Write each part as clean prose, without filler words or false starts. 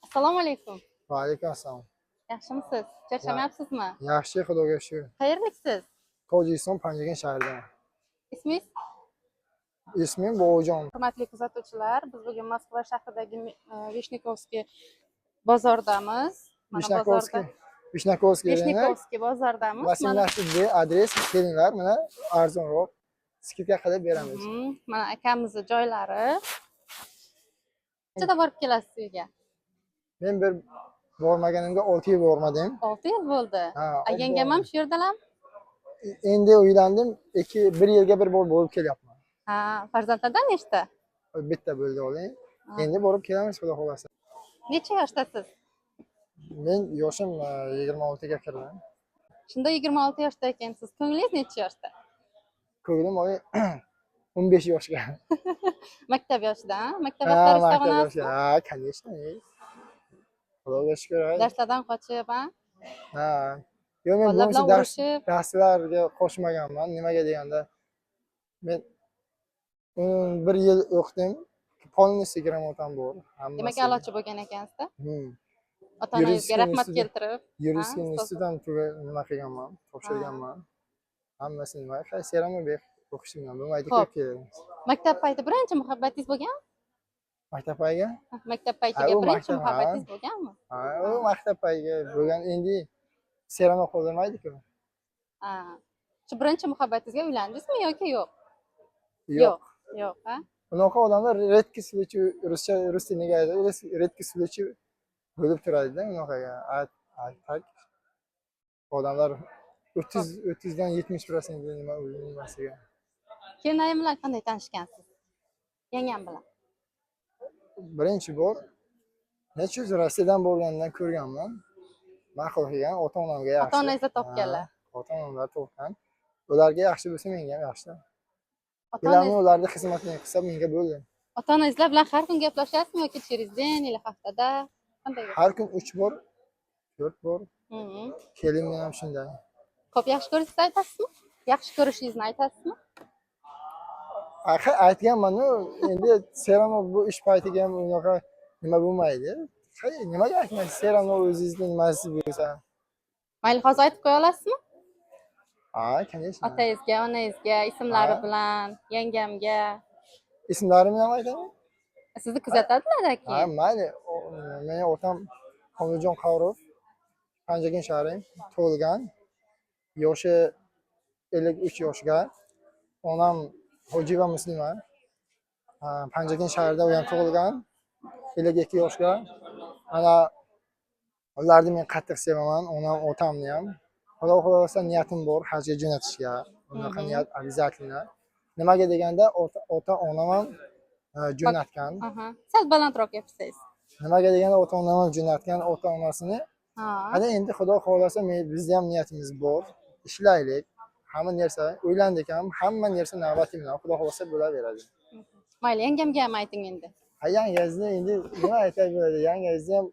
Assalomu alaykum. Va alaykum assalom. Yaxshimisiz? Charchamayapsizmi? Yaxshi, Xudoga shukur. Qayerliksiz? Tojikiston, Panjakent shahridan. Ismingiz? Ismim Bobojon. Hurmatli kuzatuvchilar, biz bugun Moskva shahridagi Vishnikovskiy bozordamiz. Mana Vishnakovskiy. bozorda. Vishnakovskiy yana Vishnikovskiy bozordamiz. Mana, 18 D adres. Kelinglar, mana arzonroq скидка qilib beramiz. Mana akamizni joylari. Qachon borib kelasiz uyga? Men bir bormaganimga 6 yil bormadim. 6 yil bo'ldi. Ha, A, yangam ham shu yerdalarmi? Endi uylandim. 2 1 yilga bir bor borib kelyapman. Ha, farzandlardan nechta? Bitta bo'ldi oling. Ha. Endi borib kelamiz, Xudo xohlasa. Necha yoshdasiz? Men yoshim 26 ga kirdim. Shunda 26 yoshda ekansiz. Ko'nglingiz necha yoshda? Ko'nglim oling 15 yoshga. Maktab yoshida, ha? Maktab Ha, vaqtlaringizni maktab sog'inasizmi? yoshi. Ha, конечно. Xudoga shukur. Ha. Darslardan qochib, ha? Ha. Yo'q, men Bolalar buncha bilan dars urushib, darslarga qo'shmaganman. Nimaga deganda, men bir yil o'qidim. Полностью грамота m bor. Demak, Hammasi. a'lochi bo'lgan ekansizda. Ota onangizga Юридический rahmat institut- keltirib, Юридический ustoz. Institut ham tuga nima qilganman, topshirganman. Hammasi nima, все равно o'qishimdan bo'lmaydi Xo'p. ko'p. Maktab payti birinchi muhabbatingiz bo'lgan? Maktab payiga? Maktab paytiga U birinchi maktab, ha. muhabbatingiz bo'lganmi? Ha, u maktab payiga bo'lgan, endi все равно qoldirmaydi-ku. Ha. Shu birinchi muhabbatingizga uylandingizmi yoki yo'q? Yo'q. Yo'q, ha? Unaqa odamlar редкий случай, ruscha, rus tiliga aytadi, редкий случай bo'lib turadida unaqaga. А так odamlar 30 30dan 70% nima nimasiga. Kelinoyim bilan qanday tanishgansiz? Yangam bilan. Birinchi bor necha yuz Rossiyadan borgandan ko'rganman. Ma'qul kelgan, ota onamga yaxshi. Ota onangizlar topganlar. Ha, ota onamlar topgan. Ularga yaxshi bo'lsa, menga ham yaxshi. Ota Ularni onangiz ularni xizmatini qilsa, menga bo'ldi. Ota onangizlar bilan har kun gaplashasizmi yoki через день или haftada? Qanday? Har kun 3 bor, 4 bor. Kelin bilan ham shunday. Xo'p, yaxshi ko'rishingizni aytasizmi? Yaxshi ko'rishingizni aytasizmi? Axir aytganman-u, endi все равно bu ish paytiga ham unaqa nima bo'lmaydi. Hay, nimaga aytmaysiz? Все равно o'zingizni nimasi bo'lsa. Mayli, hozir aytib qo'ya olasizmi? Ha, конечно. Otangizga, onangizga, ismlari Ha. bilan, yangamga. Ismlarimni ham aytaman. Sizni kuzatadilar Ha, keyin. mayli. Meni otam Komiljon Qavrov, Panjakent shahri tug'ilgan. Yoshi 53 yoshga. Onam Hojiva Muslima. Ha, Panjakent shahrida u ham tug'ilgan. 52 yoshga. Ana ularni men qattiq sevaman, onam, otamni ham. Xudo xohlasa, niyatim bor hajga jo'natishga. Unaqa niyat обязательно. Nimaga deganda, ota onam ham jo'natgan. Aha. Sal balandroq gapirsangiz. Nimaga deganda, ota onam ham jo'natgan ota onasini. Ana endi Xudo xohlasa, men bizni ham niyatimiz bor. Ishlaylik. Hamma narsa uylandik ham, hamma narsa navbati bilan, Xudo xohlasa, bo'laveradi. Mayli, yangamga ham ayting endi. Ha, yangazni endi nima aytsak bo'ladi? Yangazni ham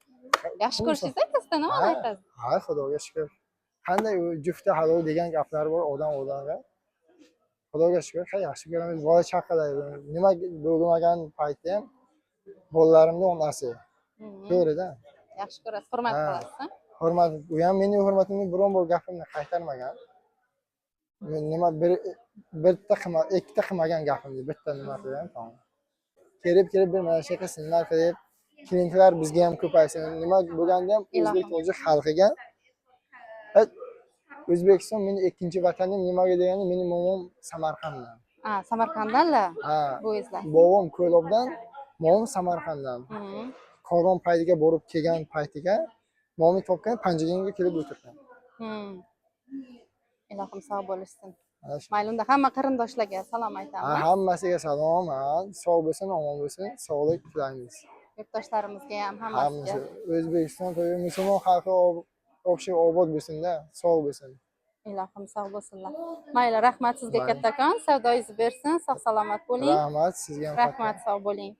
Yaxshi ko'rishingizni aytasizda, nimani Ha. aytasiz? Ha, Xudoga shukur. Qanday u jufti halol degan gaplar bor odam odamga. Xudoga shukur, ha, yaxshi ko'ramiz. Bola chaqalar nima bo'lmagan paytda ham bolalarimni onasi. To'g'rida. Yaxshi ko'rasiz, hurmat Ha. qilasiz, ha? Hurmat, u ham meni hurmatimni biron bor gapimni qaytarmagan. Men nima bir bitta qilma, ikkita qilmagan gapimni bitta nima qilgan, tamom. Kelib kelib bir mana shunaqa sinlar qilib, klientlar bizga ham ko'paysin. Nima bo'lganda ham o'zbek Ilohim. Tojik xalqiga. O'zbekiston meni ikkinchi vatanim. Nimaga deganda, meni momom Samarqanddan. Ha, Samarqanddanlar Ha, buvingizlar. Bobom Ko'lobdan, momom Samarqanddan. Korvon paytiga borib kelgan paytiga momomni topgan, Panjakentga kelib o'tirgan. Ilohim sog' bo'lishsin. Ana shu. Mayli, unda hamma qarindoshlarga salom Ha, aytamiz. hammasiga salom, ha, sog' bo'lsin, omon bo'lsin, sog'lik tilaymiz. Yurtdoshlarimizga ham, hammasiga. Hammasi O'zbekiston to'yi musulmon xalqi общий obod bo'lsin-da, sog' bo'lsin. Ilohim sog' bo'lsinlar. Mayli, rahmat sizga Mayli. kattakon. Savdoyingiz bersin, sog' salomat bo'ling. Rahmat sizga ham. Rahmat, sog' bo'ling.